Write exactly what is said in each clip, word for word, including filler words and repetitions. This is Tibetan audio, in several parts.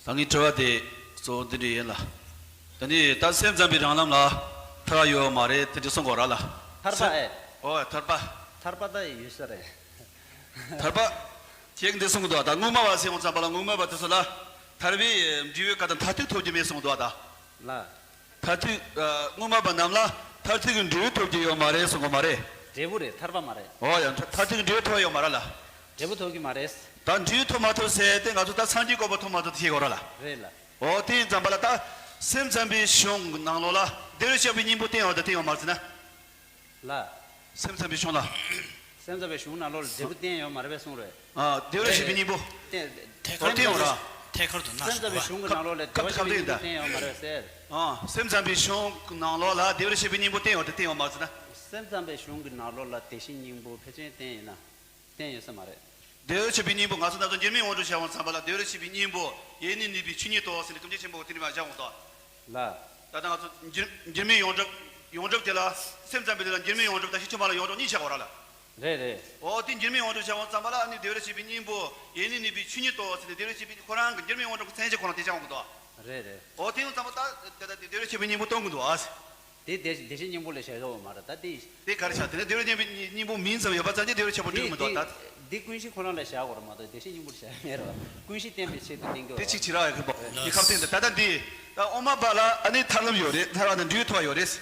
ད་ངའི་དྲི་བ་དེ་གཙོ་བོ་འདི་འདྲ་ཡིན་ལ། ད་ནི་ད་སེམས་ཙམ་པའི་རང་ལམ་ལ་ཐར་བ་ཡོད་མ་རེད་དེ་འདྲ་གསུང་དགོས་ར་ལ། ཐར་པ་ཨེ། ཨོ་ཐར་པ། ཐར་པ་ད་ཡོད་ས་རེད། ཐར་པ། ཁྱེད་འདི་གསུང་གི་འདུག་ད་སྔོན་མ་བ་ཟེར་འོང་ཙམ་པ་ལ་སྔོན་མ་བ་དེ་ཚོ་ལ་ཐར་པའི་འབྲས་བུའི་ཀ་དང་མཐར་ཐུག་ཐོབ་རྒྱུ་མེད་གསུང་གི་འདུག་ད། ལ། མཐར་ཐུག་ཨ། སྔོན་མ་བ་རྣམས་ལ་མཐར་ཐུག་གི་འབྲས་བུ་ཐོབ་ཀྱི་ཡོད་མ་རེད་གསུང་གི་མ་རེད། འབྲས་བུ་རེད། ཐར་པ་མ་རེད། ཨོ་ཡ། མཐར་ཐུག་གི་འབྲས་བུ་ཐོབ་ཡོད་མ་རེད་ལ། འབྲས་བུ་ཐོབ་ཀྱི་མ་རེད། ད་འབྲས་བུ་ཐོབ་མ་ཐོབ་ཟེར་ཏེ་ང་ཚོ་ད་སངས་རྒྱས་གོ་འཕང་ཐོབ་མ་ཐོབ་དེ་ཤེས་དགོས་ར་ལ། རེད་ལ། ཨོ་དེ་ཡིན་ཙམ་པ་ལ་ད་སེམས་ཙམ་པའི་གཞུང་གི་ནང་ལོགས་ལ་བདེ་བར་གཤེགས་པའི་སྙིང་པོ་བསྟན་ཡོད་དང་བསྟན་ཡོད་མ་རེད་ཟེར་ན། ལ། སེམས་ཙམ་པའི་གཞུང་ལ། སེམས་ཙམ་པའི་གཞུང་ནང་ལོགས་ལ་འབྲས་བུ་བསྟན་ཡོད་མ་རེད་པས་གསུངས་རེད། ཨ། བདེ་བར་གཤེགས་པའི་སྙིང་པོ། ཐད་ཨོ་ཀར་དུ་བསྟན་ཡོད་ར། ཐད་ཀར་དུ་ན་སེམས་ཙམ་པའི་གཞུང་གི་ནང་ལོགས་ལ་བདེ་བར་གཤེགས་པའི་སྙིང་པོ་བསྟན་ཡོད་མ་རེད་ཟེར། ཨ། སེམས་ཙམ་པའི་གཞུང་ནང་ལོགས་ལ་བདེ་བར་གཤེགས་པའི་སྙིང་པོ་བསྟན་ཡོད་དེ་བསྟན་ཡོད་མ་རེད་ཟེར་ན། སེམས་ཙམ་པའི་གཞུང་གི་ནང་ལོགས་ལ་བདེ་གཤེགས་སྙིང་པོ་ཕལ་ཆེར་བསྟན་ཡིན་ན། བསྟན་ཡོད་ས་མ་རེད། བདེ་བར་གཤེགས་པའི་སྙིང་པོ་ང་ཚོ་ད་དུང་འགྱུར་མེད་དབང་དུ་བྱ་བ་ཙམ་པ་ལ་བདེ་བར་གཤེགས་པའི་སྙིང་པོ་ཡེ་ནས་གནས་པའི་ཆོས་ཉིད་དོ་ཟེར་ནས་ཀུན་མཁྱེན་ཆེན་པོ་དེ་ནས་མ་བཞག་འོང་དོ། ལ། ད་ལྟ་ང་ཚོ་འགྱུར་འགྱུར་མེད་ཡོངས་གྲུབ་ཡོངས་གྲུབ་དེ་ལ་སེམས་ཙམ་པའི་ལ་འགྱུར་མེད་ཡོངས་གྲུབ་དང་ཤེར་ཕྱིན་མ་ལ་ཡོངས་གྲུབ་གཉིས་བྱ་དགོས་ར་ལ། རེད་རེད། འོ་དེ་འགྱུར་མེད་ཡོངས་གྲུབ་བྱ་བ་ཙམ་པ་ལ་ཨ་ནི་བདེ་བར་གཤེགས་པའི་སྙིང་པོ་ཡེ་ནས་གནས་པའི་ཆོས་ཉིད་དོ་ཟེར་ནས་བདེ་བར་གཤེགས་པའི་ཁོ་རང་གི་འགྱུར་མེད་ཡོངས་གྲུབ་ཀྱི་མཚན་ཉིད་ཁོ་རང་དེ་བྱ་འོང་གི་འདུག་རེད་རེད། འོ་དེ་ཡང་ཙམ་པ་ད་དེ་ལྟ་དེ་བདེ་བར་གཤེགས་པའི་སྙིང་པོ་སྟོན་གི་འདུག་ཨ། དེ་བདེ་བདེ་གཤེགས་སྙིང་པོ་ལ་བཞག་ཡོད་མ་རེད་ད་དེ། དེ་ག་རེ་བྱ་དེ་ནས་བདེ་བར་གཤེགས་པའི་སྙིང་པོ་མིང་ཙམ་ཡོད་པ་ཙམ་གྱིས་བདེ་བར་གཤེགས་པ་འགྲིག་མི་འདུག་ད། དེ་ཀུན་གཞི་ཁོ་རང་ལ་བཞག་དགོས་རེད་མ་གཏོགས་བདེ་གཤེགས་སྙིང་པོར་བཞག་ཡ་མེད་རེད་བ། ཀུན་གཞི་བསྟན་པའི་ཆེད་དུ་བསྟན་གྱི་དེ་རེད། གཅིག་བྱེད་ར་ཡ་གི་པོ་ལགས། དེ་ཁ་བརྟན་དེ་ད་ལྟ་འདི་ད་ཨོ་མ་པ་ལ་ཨ་ནི་ཐར་ལམ་ཡོད་རེད། ཐར་བ་དང་འབྲས་བུ་ཐོབ་པ་ཡོད་རེད།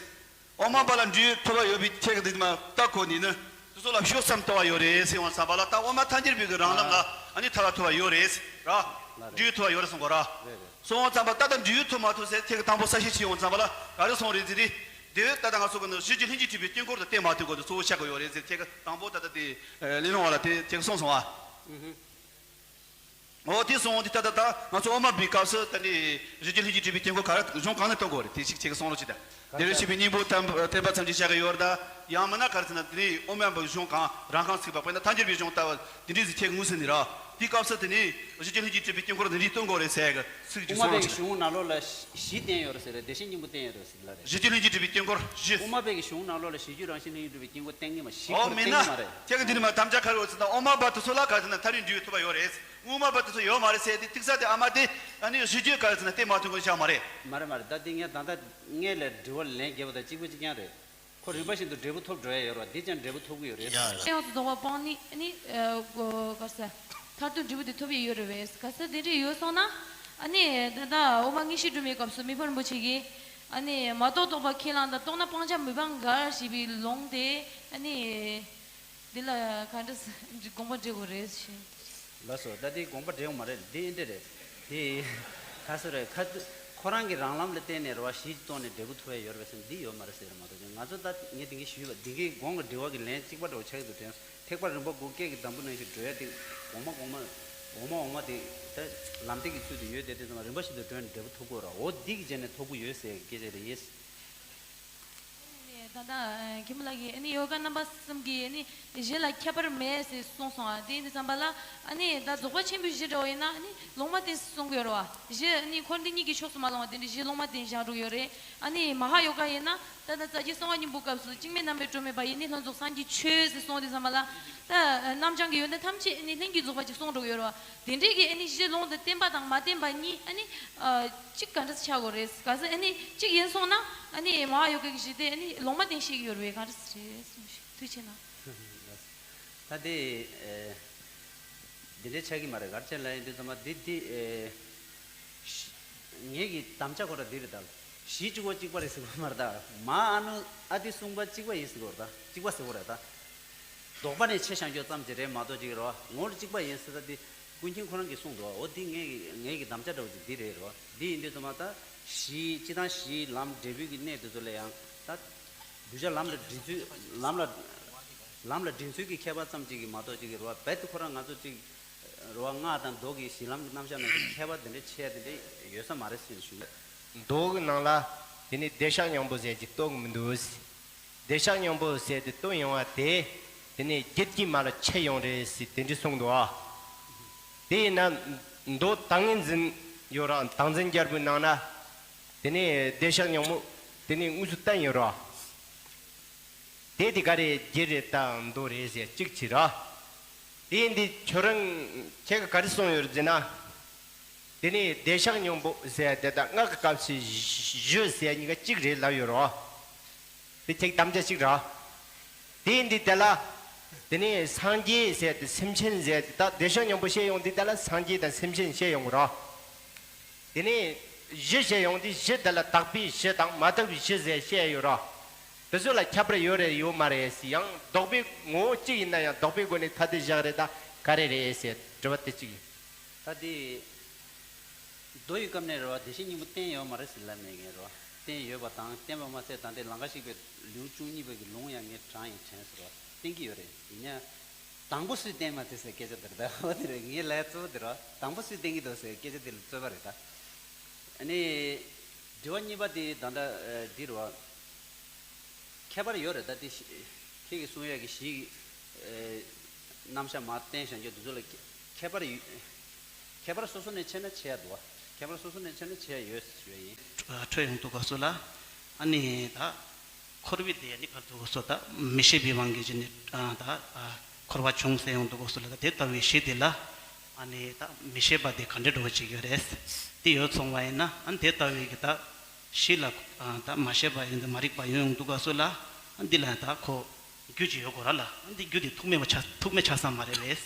ཨོ་མ་པ་ལ་འབྲས་བུ་ཐོབ་པ་ཡོད་པའི་ཁྱེད་ཀྱི་འདི་མ་ལྟ་གོ་ནི་ནི་སོ་སོ་ལ་ཕྱོགས་མཚམས་གཏོགས་པ་ཡོད་རེད་ཟེར་བ་ཙམ་པ་ལ་ད་ཨོ་མ་ཐལ་འགྱུར་བའི་གི་རང་ལམ་ལ་ཨ་ནི་ཐར་བ་ཐོབ་པ་ཡོད་རེད་ར། ལགས་རེད། འབྲས་བུ་ཐོབ་པ་ཡོད་རེད་གསུང་གོ་ར། རེད་རེད། སོང་བ་ཙམ་པ་ད་ལྟ་འབྲས་བུ་ཐོབ་མ་ཐོབ་ཟེར་ཁྱེད་ཀྱི་དང་པོ་གསལ་བཤད་བྱས་ཡོང་ཙམ་པ་ལ་ག་རེ་སོང་རེད་ཟེར་ཏེ། དེ་ད་ལྟ་ང་ཚོ་གི་ནི་གཞི་རྒྱུད་ལྷན་ཅིག་སྒྲིབ་པའི་དཀྱིལ་འཁོར་དུ་བསྟན་མ་ཐུབ་གོ་དུ་གཙོ་བོ་ཆགས་ཀྱི་ཡོད་རེད་ཟེར་ཁྱེད་ཀྱི་དང་པོ་ད་ལྟ་དེ་ལས་སློང་བ་ལ་དེ་ཁྱེད་ཀྱི་གསུངས་སོང་བ། ཨུ་ཧུ། འོ་དེ་སོང་དེ་ད་ལྟ་ད་ང་ཚོ་ཨོ་མ་པའི་སྐབས་སུ་ད་ནི་གཞི་རྒྱུད་ལྷན་ཅིག་སྒྲིབ་པའི་དཀྱིལ་འཁོར་ག་རེ་གཞུང་གང་ནས་སྟོན་དགོས་རེད་དེ་ཞིག་ཁྱེད་ཀྱི་གསུང་རོགས་བྱེད་ད། བདེ་བར་གཤེགས་པའི་སྙིང་པོ་བསྟན་པ་ཙམ་གྱིས་བཞག་གི་ཡོད་རེད་ད། ཡང་མིན་ན་ག་རེ་ཟེར་ན་དེ་ནི་ཨོ་མ་པའི་གཞུང་གང་རང་གང་ཚིག་པ་དཔེར་ན་ཐལ་འགྱུར་བའི་གཞུང་ལྟ་བུ་དེ་འདྲའི་ཟིག་ཁྱེད་ངོས་ཟིན་ནི་ར། དེའི་སྐབས་སུ་དེ་ནི་གཞི་རྒྱུད་ལྷན་ཅིག་སྒྲིབ་པའི་དཀྱིལ་འཁོར་འདི་འདྲའི་སྟོན་དགོས་རེད་ཟེར་གི་ཚིག་ཅིག་གསུངས་རོགས་བྱེད། ཨོ་མ་པའི་གཞུང་ནང་ལོགས་ལ་གཞི་བསྟན་ཡོད་རེད་ཟེར་རེད། བདེ་གཤེགས་སྙིང་པོ་བསྟན་ཡོད་རེད་ཟེར་ལ་རེད། གཞི་རྒྱུད་ལྷན་ཅིག་སྒྲིབ་པའི་དཀྱིལ་འཁོར་གཞི། ཨོ་མ་པའི་གཞུང་ནང་ལོགས་ལ་གཞི་རྒྱུད་རང་བཞིན་ལྷན་ཅིག་སྒྲིབ་པའི་དཀྱིལ་འཁོར་བསྟན་གི་མ་གཞི་ཨོ་ཁོ་རང་མིན་ན། བསྟན་གི་མ་རེད། ཁྱེད་ཀྱི་འདི་ནི་མ་དམ་བཅའ་ག་རེ་ཡོད་ཟེར་ན་ཨོ་མ་པ་དེ་ཚོ་ལ་ག་རེ་ཟེར་ན་ཐག་རིང་འབྲས་བུ་ཐོབ་པ་ཡོད་རེད། སྔོན་མ་པ་དེ་ཚོ་ཡོད་མ་རེད་ཟེར་ཏེ་ཐིག་ས་དེ་ཨ་མ་དེ་ཨ་ནི་གཞི་རྒྱུད་ག་རེ་ཟེར་ན་བསྟན་མ་ཐུབ་མཁན་ཆགས་མ་རེད། མ་རེད་མ་རེད། ད་དེ་ངས་ད་ལྟ་ངས་ལས་དྲི་བ་ལན་རྒྱབ་པ་དང་གཅིག་པ་གཅིག་རྐྱང་རེད། ཁོ་རིམ་པ་བཞིན་དུ་འབྲས་བུ་ཐོབ་འགྲོ་ཡ་ཡོད་རེད་བ། འདི་ཀྱང་འབྲས་བུ་ཐོབ་ཀྱི་ཡོད་རེད། ཡ་ཡ། ཡང་དུ་རྫོགས་པ་སྤངས་ནི་ནི་ཨ་ནི་ཨ་ག་ས་མཐར་ཐུག་འབྲས་བུ་དེ་ཐོབ་ཡི་ཡོད་རེད་བས། ག་ས་དེ་འདྲས་ཡོད་སོང་ན་ཨ་ནི་ད་ལྟ་འོག་མ་དངོས་གཞི་སྒྲོན་མེའི་སྐབས་སུ་མི་ཕམ་རིན་པོ་ཆེ་གིས་ཨ་ནི་མ་རྟོགས་རྟོགས་པ་ཁས་བླངས་དང་རྟོགས་ན་སྤང་བྱ་མི་སྤང་འགལ་ཞེས་པའི་ལུང་དེ་ཨ་ནི་འདི་ལ་ག་འདྲ་དགོངས་པ་འགྲེལ་དགོས་རེད་ཞེས། ལགས་སོ། ད་དེ་དགོངས་པ་འགྲེལ་ཡོང་མ་རེད། འདི་ཨེ་འདྲ་རེད། དེ་ཁ་སོ་རེད། ཁ་ཁོ་རང་གི་རང་ལམ་ལ་བརྟེན་ནས་རེད་བ། གཞི་གཏོང་ནས་འབྲས་བུ་ཐོབ་ཡ་ཡོད་རེད་བ་ཟེར་འདི་ཡོད་མ་རེད་ཟེར་མ་གཏོགས་ཀྱང་ང་ཚོ་ད་ངས་དེང་གི་ཞུས་པ་དེང་གི་གོང་གི་འགྲེལ་བ་གི་ལན་གཅིག་པ་འདྲ་བོ་ཆགས་ཀྱི་འདུག་དྲན། ཐེག་པ་རིམ་པ་དགུ་སྐད་ཀྱི་འཛམ་བུ་ནང་བཞིན་བགྲོད་ཡ་དེ་འོག་མ་འོག་མ་འོག་མ་འོག་མ་དེ་ད་ལམ་སྟེགས་ཀྱི་ཚུལ་དུ་ཡོད་དེ་དེ་ཚང་མ་རིམ་པ་བཞིན་དུ་བགྲོད་ནས་འབྲས་བུ་ཐོབ་དགོས་ར། འོ་འདི་གི་རྗེས་ནས་ཐོབ་གི་ཡོད་ཟེར་སྐད་ཆ་རེད་ཡིན། ད་ལྟ་མཁན་པོ་ལགས་ཀྱིས་ཨ་ནི་ཡོ་ག་རྣམ་པ་གསུམ་གྱིས་ཨ་ནི་གཞི་ལ་ཁྱད་པར་མེད་ཟེར་གསུངས་སོང་ཨ། དེ་ཡིན་དུས་ཙམ་པ་ལ་ཨ་ནི་ད་རྫོགས་པ་ཆེན་པོའི་གཞི་འདྲ་བོ་ཡིན་ན་ཨ་ནི་ལུང་མ་བསྟན་གསུང་གི་ཡོད་རེད་བ། གཞི་ཨ་ནི་འཁོར་འདས་གཉིས་ཀྱི་ཕྱོགས་སུ་མ་ལྷུང་བ་དེ་འདྲའི་གཞི་ལུང་མ་བསྟན་བཞག་འགྲོ་གི་ཡོད་རེད། ཨ་ནི་མ་ཧཱ་ཡོ་ག་ཡིན་ན་ད་ལྟ་རྩ་བརྒྱུད་གསང་བ་སྙིང་པོའི་སྐབས་སུ་བཅུག་མེད་རྣམ་པའི་སྒྲོན་མེ་བ་ཡི་ནི་ལྷུན་རྫོགས་སངས་རྒྱས་ཆོས་ཟེར་གསུངས་དུས་ཙམ་པ་ལ་ད་རྣམ་བྱང་གི་ཡོན་ཏན་ཐམས་ཅད་ཨ་ནི་ལྷུན་གྱིས་རྫོགས་པ་ཅིག་གསུང་འགྲོ་གི་ཡོད་རེད་བ། དེ་འདྲའི་གི་ཨ་ནི་གཞི་ལུང་དུ་བསྟན་པ་དང་མ་བསྟན་པ་གཉིས་ཨ་ནི་ཨ་གཅིག་ག་འདྲ་ཆགས་དགོས་རེད། ག་ཚོད་ཨ་ནི་གཅིག་ཡིན་སོང་ན་ཨ་ནི་མ་ཧཱ་ཡོ་ག་གི་གཞི་དེ་ཨ་ནི་ལུང་མ་བསྟན་ཤེས་ཀྱི་ཡོད་རེད་བས། ག་འདྲ་རེད་གསུངས་ཤིག་ཐུགས་ཆེ་གནང་། ད་དེ་ཨེ་འདི་འདྲའི་ཆགས་ཀྱི་མ་རེད། ག་རེ་བྱས་ལབ་ཡིན་དུས་ཙམ་པ་འདི་འདི་ཨེ་ངེད་ཀྱི་དམ་བཅའ་ཁོ་ར་འདི་རེད་ད། གཞི་གཅིག་པོ་གཅིག་པ་རེད་ཟེར་དགོས་མ་རེད་ད། མ་ཨ་ནུ་ཨ་ཏི་གསུངས་པ་གཅིག་པ་ཡིན་ཟེར་དགོས་རེད་ད། གཅིག་པ་ཟེར་དགོས་རེད་ད། ལྡོག་པ་ནས་ཕྱེ་བཞག་རྒྱུ་ཙམ་ཅིག་རེད་མ་གཏོགས་ཅིག་རེད་བ། ངོ་བོ་གཅིག་པ་ཡིན་ཟེར་ད་འདི་ཀུན་མཁྱེན་ཁོ་རང་གིས་གསུངས་འདུག་འོ་འདི་ངེད་ཀྱི་ངེད་ཀྱི་དམ་བཅའ་འདྲ་བོ་ཅིག་འདི་རེད་རོ། འདི་ཡིན་དུས་ཙམ་པ་ད་གཞི་སྤྱི་དང་གཞི་ལམ་འབྲས་བུ་གི་གནས་དེ་ཚོ་ལ་ཡང་ད་གདུལ་བྱ་ལམ་ལ་འདྲེན་ཚུལ་ལམ་ལ་ལམ་ལ་འདྲེན་ཚུལ་གྱི་ཁྱད་པར་ཙམ་ཅིག་གིས་མ་གཏོགས་ཅིག་གི་རེད་བ། རྦད་དེ་ཁོ་རང་ང་ཚོ་ཅིག་རེད་བ། སྔགས་དང་མདོ་གི་གཞི་ལམ་གྱི་རྣམ་གཞག་ནང་གི་ཁྱད་པར་དེ་འདྲའི་ཆེ་དེ་འདྲའི་ཡོད་ས་མ་རེད་ཟེར་ཞུ། མདོ་གི་ནང་ལ་དེ་ནི་བདེ་གཤེགས་སྙིང་པོ་ཟེར་གྱི་སྟོན་གྱི་མི་འདུག་བདེ་གཤེགས་སྙིང་པོ་ཟེར་ཏེ་བཏོན་ཡོང་བ་དེ། དེ་ནས་རྒྱུད་ཀྱི་མ་ལ་ཆད་ཡོང་རེད་ཟེར་དེ་འདྲ་གསུངས་འདུག་ཨ། དེ་ཡིན་ན་མདོ་ཏིང་ངེ་འཛིན་ཡོད་ར། ཏིང་འཛིན་རྒྱལ་པོའི་ནང་ན་དེ་ནས་བདེ་གཤེགས་སྙིང་པོ་དེ་ནས་དངོས་སུ་བསྟན་ཡོད་ར། དེ་དེ་ག་རེ་རྒྱུད་རེད་ད་མདོ་རེད་ཟེར་གཅིག་བྱས་ར། དེ་འདི་ཁྱོད་རང་ཁྱེད་ཀྱིས་ག་རེ་གསུངས་ཡོད་རེད་ཟེར་ན། དེ་ནས་བདེ་གཤེགས་སྙིང་པོ་ཟེར་དེ་དང་སྔགས་ཀྱི་སྐབས་སུ་གཞི་ཟེར་གཉིས་ཀ་གཅིག་རེད་ལབ་ཡོད་རོ། དེ་ཁྱེད་དམ་བཅའ་གཅིག་རེད། དེ་ཡིན་དུས་དེ་ལ། དེ་ནས་སངས་རྒྱས་ཟེར་དེ་སེམས་ཅན་ཟེར་དེ་དག་བདེ་གཤེགས་སྙིང་པོ་བཤད་ཡོང་དུས་དེ་ལ་སངས་རྒྱས་དང་སེམས་ཅན་བཤད་ཡོང་གི་རེད། དེ་ནས་གཞི་བཤད་ཡོང་དུས་གཞི་དེ་ལ་དག་པའི་གཞི་དང་མ་དག་པའི་གཞི་ཟེར་བཤད་ཡོད་རེད། དེ་ཚོ་ལ་ཁྱད་པར་ཡོད་རེད་ཡོད་མ་རེད་ཟེར་ཡང་ལྡོག་པའི་ངོ་བོ་གཅིག་ཡིན་ན་ཡང་ལྡོག་པའི་སྒོ་ནས་ཐ་དད་བཞག་རེད་ད་ག་རེ་རེད་ཟེར་དྲི་བ་དེ་གཅིག་ཡིན། ད་དེ། མདོ་ཡི་སྐབས་ནས་རེད་བ། བདེ་གཤེགས་སྙིང་པོ་བསྟན་ཡོད་མ་རེད་ཟེར་ལབ་མེད་མཁན་རེད་བ། བསྟན་ཡོད་པ་དང་བསྟན་པ་མ་ཚད་ད་ལྟའི་ལང་ཀ་གཤེགས་པའི་ལེའུ་བཅུ་གཉིས་པའི་གི་ལུང་ཡང་ངས་དྲངས་ཡིན་དྲན་ཟེར་བ། བསྟན་གྱི་ཡོད་རེད། ཡིན་ན། དང་པོ་སུས་བསྟན་མ་དེ་ཟེར་སྐད་ཆ་དེ་རེད་ད། འོ་དེ་རེད། ངའི་ལས་གཙོ་བོ་དེ་རེད་བ། དང་པོ་སུས་བསྟན་གྱི་འདུག་ཟེར་སྐད་ཆ་དེ་ལ་རྩོད་པ་རེད་ད། ཨ་ནི། དྲི་བ་གཉིས་པ་དེ་ད་ལྟ་འདི་རེད་བ། ཁྱད་པར་ཡོད་རེད་ད་དེ། ཁྱེད་ཀྱིས་གསུང་ཡས་ཀྱི་གཞི། རྣམ་གཞག་མར་བསྟན་བཞག་རྒྱུ་འདི་ཚོ་ལ་ཁྱད་པར་ཡོད། ཁྱད་པར་སོ་སོ་ནས་ཕྱེ་ན་ཕྱེ་ཡ་འདུག་བ། ཁྱད་པར་སོ་སོ་ནས་ཕྱེ་ན་ཕྱེ་ཡ་ཡོད་ཞུ་ཡ་ཡིན། འཕྲོད་ཡོང་དུས་སྐབས་སུ་ལ། ཨ་ནི་ད། འཁོར་བའི་དེ་ནི་བར་དུ་སོ་ད་མི་ཤེས་པའི་དབང་གིས་ཀྱི་ནི་ད་འཁོར་བ་བྱུང་ཟེར་ཡོང་དུས་སྐབས་སུ་ལ་ད་དེ་ལྟ་བུའི་གཞི་དེ་ལ། ཨ་ནི་ད་མི་ཤེས་པ་དེ་ག་འདྲ་འགྲོ་བྱེད་ཀྱི་རེད། དེ་ཡོད་སོང་བ་ཡིན་ན་ཨ་ནི་དེ་ལྟ་བུའི་གི་ད། གཞི་ལ་ད་མ་ཤེས་པ་ཡིན་ད་མ་རིག་པ་ཡོང་ཡོང་དུས་སྐབས་སུ་ལ། འདི་ལ་ད་ཁོ་རྒྱུ་ཅིག་ཡོད་དགོས་ར་ལ། འདི་རྒྱུ་དེ་ཐུག་མེད་པ་ཆགས་ཐུག་མེད་ཆགས་ས་མ་རེད་པས།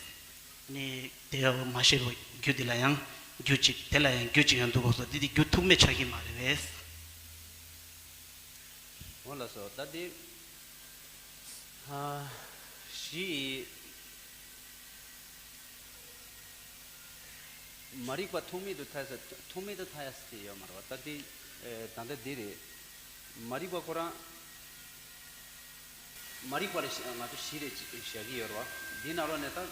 ནི་དེ་མ་ཤེས་པ་རྒྱུ་དེ་ལ་ཡང་རྒྱུ་ཅིག་དེ་ལ་ཡང་རྒྱུ་ཅིག་ཡོང་དུས་སྐབས་སུ་འདི་དེ་རྒྱུ་ཐུག་མེད་ཆགས་ཀྱི་མ་རེད་པས། འོ་ལགས་སོ། ད་དེ། ཨ། གཞི། མ་རིག་པ་ཐུག་མེད་དུ་ཐལ་ཟེར། ཐུག་མེད་དུ་ཐལ་ཡ་ཟེར་ཡོད་མ་རེད་བ། ད་དེ། ཨེ། ད་ལྟ་འདི་རེད། མ་རིག་པ་ཁོ་རང་། མ་རིག་པ་ལ་ང་ཚོ་གཞི་རེད་ཅེས་བཞག་གི་ཡོད་རེད་བ། འདི་ནང་ལོགས་ནས་ད།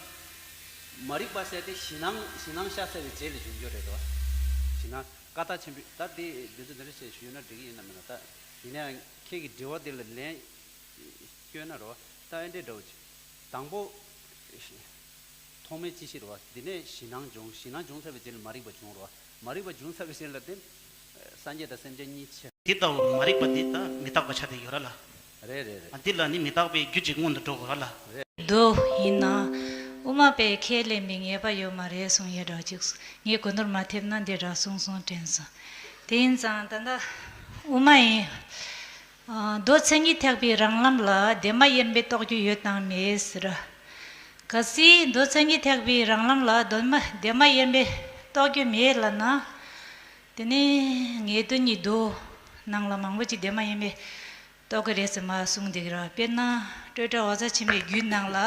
མ་རིག་པ་ཟེར་དེ་གཞི་སྣང་གཞི་སྣང་ཤར་ཚར་བའི་རྗེས་ལ་འབྱུང་རྒྱུ་རེད་དོ། གཞི་སྣང་ཀ་དག་ཆེན་པོས་ད་དེ་འདི་ཚོ་འདི་འདྲ་བྱས་ཞུས་ན་འགྲིག་གི་ཡིན་ན་མིན་ན་ད། ཡིན་ན་ཡང་ཁྱེད་ཀྱི་དྲི་བ་འདི་ལ་ལན་སྐྱོན་ན་རོ། ད་ཨེ་འདྲས་འདྲ་བོ་ཅིག་དང་པོ། ཐོག་མའི་སྤྱི་གཞི་རོ། འདི་ནས་གཞི་སྣང་བྱུང་། གཞི་སྣང་བྱུང་ཚར་བའི་རྗེས་ལ་མ་རིག་པ་བྱུང་རོ། མ་རིག་པ་བྱུང་ཚར་བའི་རྗེས་ལ་དེ། སངས་རྒྱས་དང་སེམས་ཅན་གཉིས་ཕྱེ། དེ་ལྟ་བུ་མ་རིག་པ་འདི་ད་མི་རྟག་པ་ཆགས་བསྡད་ཡོད་ར་ལ། རེད་རེད་རེད། ཨ། འདི་ལ་ནི་མི་རྟག་པའི་རྒྱུ་ཅིག་སྔོན་དུ་འགྲོ་དགོས་ར་ལ། རེད། འདུག་ཡིན་ན། དབུ་མ་པས་ཁས་ལེན་པའི་ངེས་པ་ཡོད་མ་རེད་གསུང་ཡས་འདྲ་ཅིག་ངས་གོ་ནོར་མ་ཐེབས་ན་འདི་འདྲ་གསུང་གསུང་དྲན་སོང་། དེ་ཡིན་ཙང་ད་ལྟ་དབུ་མ་ཡིན། ཨ། མདོ་མཚན་ཉིད་ཐེག་པའི་རང་ལམ་ལ་བདེན་པ་དབྱེར་མེད་རྟོགས་རྒྱུ་ཡོད་དང་མེད་ཟེར། གལ་སྲིད་མདོ་མཚན་ཉིད་ཐེག་པའི་རང་ལམ་ལ་བདེན་པ་བདེན་པ་དབྱེར་མེད་རྟོགས་རྒྱུ་མེད་ལབ་ན། དེ་ནི་ངེས་དོན་གྱི་མདོ་ནང་ལ་མང་པོ་ཅིག་བདེན་པ་དབྱེར་མེད་རྟོགས་ཀྱི་རེད་ཟེར་མ་གསུངས་བསྡད་ཀྱི་རེད། དཔེར་ན་སྤྲོས་བྲལ་འོད་གསལ་ཆེན་པོའི་རྒྱུད་ནང་ལ།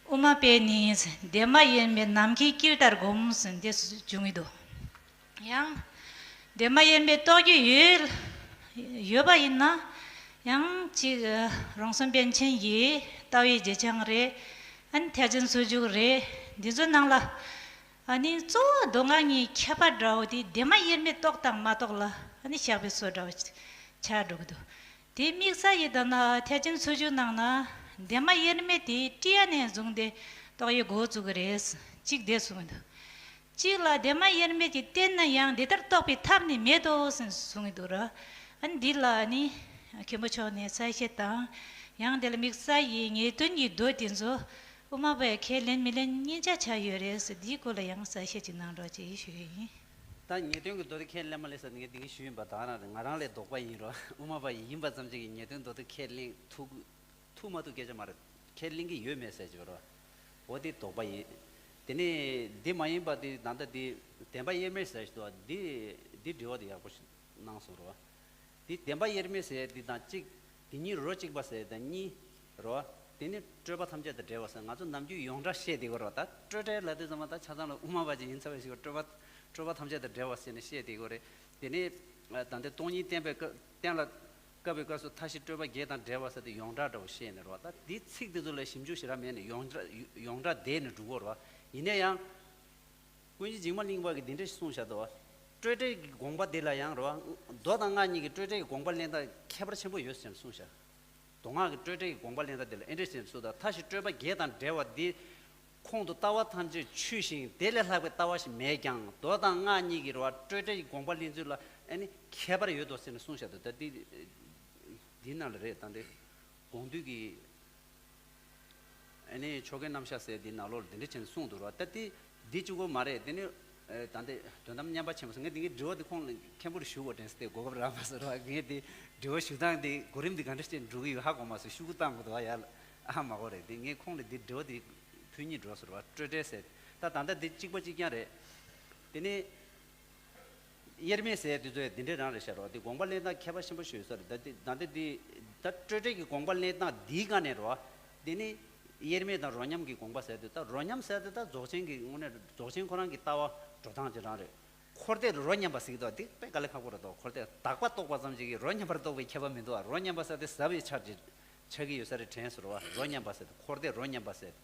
དབུ་མ་པས་ནི་བདེན་པ་དབྱེར་མེད་ནམ་མཁའི་དཀྱིལ་ལྟར་བསྒོམ་ཟེར་འདི་བྱུང་གི་འདུག་ཡང་། བདེན་པ་དབྱེར་མེད་རྟོགས་རྒྱུ་ཡོད། ཡོད་པ་ཡིན་ན། ཡང་གཅིག་རོང་ཟོམ་པཎ་ཆེན་གྱི་ལྟ་བའི་རྗེས་འཆང་རེད། ཨ་ནི་ཐེག་ཆེན་སོ་བཅུ་རེད། འདི་ཚོ་ནང་ལ། ཨ་ནི་གཙོ་བོ་མདོ་སྔགས་གཉིས་ཁྱད་པར་འདྲ་བོ་དེ་བདེན་པ་དབྱེར་མེད་རྟོགས་དང་མ་རྟོགས་ལ་ཨ་ནི་བཞག་པའི་བཟོ་འདྲ་བོ་ཆགས་འགྲོ་གི་འདུག་དེ་དམིགས་བསལ་ཡི་ད་ན་ཐེག་ཆེན་སོ་བཅུ་ནང་ན་བདེན་པ་དབྱེར་མེད་དེ་ཀྲི་ཡ་ནས་བཟུང་སྟེ་རྟོགས་ཡས་འགོ་བཙུགས་ཀྱི་རེད། གཅིག་དེ་གསུངས་འདུག་གཅིག་ལ་བདེན་པ་དབྱེར་མེད་ཀྱི་རྟེན་ན་ཡང་འདི་ལྟར་རྟོགས་པའི་ཐབས་ནི་མེད་དོ་ཟེར་གསུངས་ཀྱི་འདུག་ར། ཨ་ནི་འདི་ལ་ནི་མཁན་པོ་མཆོག་ནས་གསལ་བཤད་དང་། ཡང་དེ་ལ་དམིགས་བསལ་ཡི་ངེས་དོན་གྱི་མདོ་དེ་ཚོ་དབུ་མ་པས་ཁས་ལེན་མི་ལེན་གཉིས་ཆ་ཆ་ཡོད་རེད་ཟེར་འདིའི་སྐོར་ལ་ཡང་གསལ་བཤད་ཅིག་གནང་རོགས་ཅེས་ཞུ་ཡི་ཡིན། ད་ངེས་དོན་གྱི་མདོ་དེ་ཁས་ལེན་མ་ལེན་ཟེར་ངས་འདི་གི་ཞུས་ཡིན་པ་ད་རང་རེད། ང་རང་ལས་ལྡོག་པ་ཡིན་རོ། དབུ་མ་པ་ཡིན་པ་ཙམ་ཅིག་གིས་ངེས་དོན་མདོ་དེ་ཁས་ལེན་ཐུབ་ཐུབ་མ་ཐུབ་སྐད་ཆ་མ་རེད། ཁས་ལེན་གྱི་ཡོད་མེད་ཟེར་གྱི་རོ། འོ་དེ་ལྡོག་པ་ཡིན། དེ་ནས་འདི་མ་ཡིན་པ་དེ་ད་ལྟ་དེ་བདེན་པ་དབྱེར་མེད་ཟེར་གྱི་འདུག་འདི་འདི་འགྲེལ་བ་དེ་ཡག་པོ་ཞིག་གནང་སོང་རོ། དེ་བདེན་པ་དབྱེར་མེད་ཟེར་དེ་དང་གཅིག་དེ་གཉིས་རོ་གཅིག་པ་ཟེར་དང་གཉིས་རོ། དེ་ནི་སྤྲོས་པ་ཐམས་ཅད་དང་བྲལ་བ་ཟེར་ང་ཚོ་ནམ་རྒྱུན་ཡོངས་གྲགས་བཤད་བསྡད་ཀྱི་རོ། ད་སྤྲོས་བྲལ་ལབ་དུས་ཙམ་པ་ད་ཆ་ཚང་ལ་དབུ་མ་པ་ཅིག་ཡིན་ཚར་བ་ཞིག་གིས་སྤྲོས་པ་སྤྲོས་པ་ཐམས་ཅད་དང་བྲལ་བ་ཟེར་ནས་བཤད་བསྡད་ཀྱི་རེད། དེ་ནས་ད་ལྟ་སྟོང་ཉིད་བསྟན་པའི་སྐབས་གཏན་ལ་བཀབ་པའི་སྐབས་སུ་མཐའ་བཞི་སྤྲོས་པ་བརྒྱད་དང་བྲལ་བ་ཟེར་དུས་ཡོངས་གྲགས་འདྲ་བོ་བཤད་ནས་རོ། ད་འདི་ཚིག་འདི་ཚོ་ལ་ཞིབ་འཇུག་ཞེ་དྲག་མེད་ནས་ཡོངས་གྲགས་ཡོངས་གྲགས་བསྡད་ནས་འགྲོ་གི་རོ། ཡིན་ན་ཡང་། ཀུན་མཁྱེན་འཇིགས་མེད་གླིང་པ་གིས་འདི་འདྲ་ཞིག་གསུངས་བཞག་འདུག་སྤྲོས་བྲལ་གྱི་དགོངས་པ་འདི་ལ་ཡང་རོ། མདོ་དང་སྔགས་གཉིས་ཀྱི་སྤྲོས་བྲལ་གྱི་དགོངས་པ་ལེན་སྟངས་ཁྱད་པར་ཆེན་པོ་ཡོད་ཟེར་ནས་གསུངས་བཞག་མདོ་སྔགས་ཀྱི་སྤྲོས་བྲལ་གྱི་དགོངས་པ་ལེན་སྟངས་འདི་ལ་ཨེ་འདྲ་ཞིག་གསུངས་དང་མཐའ་བཞི་སྤྲོས་པ་བརྒྱད་དང་བྲལ་བ་འདི། ཁོང་དུ་ལྟ་བ་ཐམས་ཅད་ཆུད་ཅིང་དེ་ལས་ལྷག་པའི་ལྟ་བ་ཞིག་མེད་ཀྱང་མདོ་དང་སྔགས་གཉིས་ཀྱི་རོ་སྤྲོས་བྲལ་གྱི་དགོངས་པ་ལེན་ཚུལ་ལ་ཨ་ནི་ཁྱད་པར་ཡོད་དོ་ཟེར་ནས་གསུངས་བཞག་འདུག་ད་འདི་འདི་ནང་ལ་རེད། ད་འདི་དགོངས་འདུས་ཀྱི་ཨ་ནི་ཆོ་གའི་རྣམ་གཞག་ཟེར་འདི་ནང་ལོགས་ལ་འདི་འདྲ་བྱས་ནས་གསུངས་འདུག་རོ། ད་འདི་འདི་གཅིག་པོ་མ་རེད། དེ་ནི་ ད་ལྟ་དོན་དམ་མཉམ་པ་ཆེན་པོ་སོང་། ངས་འདི་གའི་དྲི་བ་འདི་ཁོང་ལ་མཁན་པོར་ཞུ་དགོས་དྲན་སོང་། དེ་གོ་སྐབས་རག་མ་སོང་ར། ངས་འདི་དྲི་བ་ཞུ་སྟངས་འདི་གོ་རིམ་འདི་ག་འདྲ་ཞིག་འགྲོ་གི་ཡོད་ཧ་གོ་མ་སོང་། ཤོག་གུ་བཏང་དགོས་འདུག་ཡ། ཨ་མ་གོ་རེད། འདི་ངས་ཁོང་ལ་འདི་དྲི་བ་འདི་ཕུལ་སྙིང་འདོད་སོང་ར། སྤྲོས་བྲལ་ཟེར། ད་ད་ལྟ་འདི་གཅིག་པ་གཅིག་རྐྱང་རེད། དེ་ནས་དབྱེར་མེད་ཟེར་དེ་ཚོ་འདི་འདྲ་རང་རེད་ཤག་ར། དེ་དགོངས་པ་ལེན་སྟངས་ཁྱད་པར་ཆེན་པོ་ཞིག་ཡོད་ས་རེད། ད་དེ་ད་ལྟ་དེ་ད་སྤྲོས་བྲལ་གྱི་དགོངས་པ་ལེན་སྟངས་འདིའི་སྒང་ནས་ར། དེ་ནི་དབྱེར་མེད་དང་རོ་མཉམ་གྱི་དགོངས་པ་ཟེར་དེ། ད་རོ་མཉམ་ཟེར་དེ་ད་རྫོགས་ཆེན་གྱི་དངོས་གནས་རྫོགས་ཆེན་ཁོ་རང་གི་ལྟ་བ་འགྲོ་སྟངས་ཅིག་རང་རེད། འཁོར་འདས་རོ་མཉམ་པ་ཟེར་གྱི་འདུག་འདི་དཔེ་དཀའ་ལས་ཁག་པོ་རེད་དོ། འཁོར་འདས་དག་པ་རྟོགས་པ་ཙམ་ཞིག་གིས་རོ་མཉམ་པར་རྟོགས་པའི་ཁྱད་པར་མི་འདུག་རོ་མཉམ་པ་ཟེར་དེ་ཟབ་པའི་ཆ་ཅིག་ཆགས་ཀྱི་ཡོད་ས་རེད་དྲན་སོང་ར། རོ་མཉམ་པ་ཟེར་དེ། འཁོར་འདས་རོ་མཉམ་པ་ཟེར།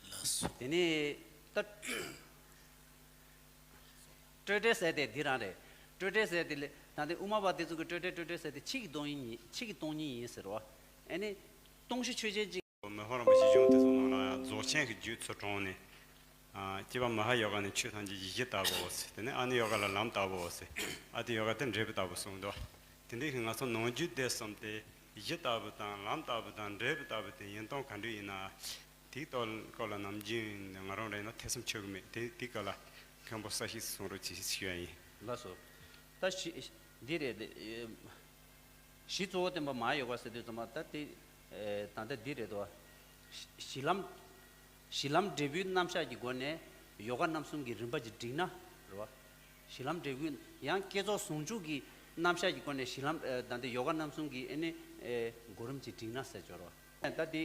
ལགས་སོ། དེ་ནས་ད་སྤྲོས་བྲལ་ཟེར་དེ་འདི་རང་རེད། སྤྲོས་བྲལ་ཟེར་དེ་ལས་ད་ལྟའི་དབུ་མ་པ་དེ་ཚོ་གི་སྤྲོས་བྲལ་སྤྲོས་བྲལ་ཟེར་དེ་ཕྱིས་ཀྱི་སྟོང་ཉིད་ཡིན། ཕྱིས་ཀྱི་སྟོང་ཉིད་ཡིན་ཟེར་བ། ཨ་ནི་སྟོང་གཞི་ཆོས་ཅན་གཅིག་མི་ཕམ་རིན་པོ་ཆེ་གཞུང་དེ་ཚོ་ནང་ལ་ཡང་རྫོགས་ཆེན་གྱི་རྒྱུད་ཚུར་དྲངས་ནས། ཨ། སྐྱེས་པ་མ་ཧཱ་ཡོ་ག་ནི་ཆོས་ཐམས་ཅད་ཀྱི་གཞི་ལྟ་བུའོ་ཟེར། དེ་ནས་ཨ་ནི་ཡོ་ག་ལ་ལམ་ལྟ་བུའོ་ཟེར། ཨ་ཏི་ཡོ་ག་དེ་འབྲས་བུ་ལྟ་བུ་གསུངས་འདུག་དེ་འདྲའི་ང་ཚོ་ནང་རྒྱུད་སྡེ་གསུམ་དེ་གཞི་ལྟ་བུ་དང་ལམ་ལྟ་བུ་དང་འབྲས་བུ་ལྟ་བུ་དེ་ཡིན་སྟངས་ག་འདྲ་ཡིན་ན། དེའི་ཐོག་སྐོར་ལ་ནམ་རྒྱུན་ང་རང་རང་ཡིན་ན་ཐེ་ཚོམ་ཆེ་གི་མེད། དེ་དེའི་སྐོར་ལ་མཁན་པོ་ས་ཞིག་གསུང་རོགས་གྱིས་ཞུ་ཡ་ཡིན། ལགས་སོ། ད་ཞི་འདི་རེད། གཞི་གཙོ་བོ་བསྟན་པ་མ་ཡོ་ག་ཟེར་དུས་ཙམ་པ་ད་དེ་ད་ལྟ་འདི་རེད་དོ། གཞི་ལམ་གཞི་ལམ་འབྲས་བུའི་རྣམ་གཞག་གི་སྒོ་ནས་ཡོ་ག་རྣམ་གསུམ་གྱི་རིམ་པ་ཅིག་བསྒྲིགས་ན་རེད་བ། གཞི་ལམ་འབྲས་བུའི་ཡང་བསྐྱེད་རྫོགས་ཟུང་འཇུག་གི་རྣམ་གཞག་གི་སྒོ་ནས་གཞི་ལམ་ད་ལྟ་ཡོ་ག་རྣམ་གསུམ་གྱི་ཨེ་ནི་གོ་རིམ་ཅིག་བསྒྲིགས་ན་ཟེར་སྦྱོར་བ། ད་དེ་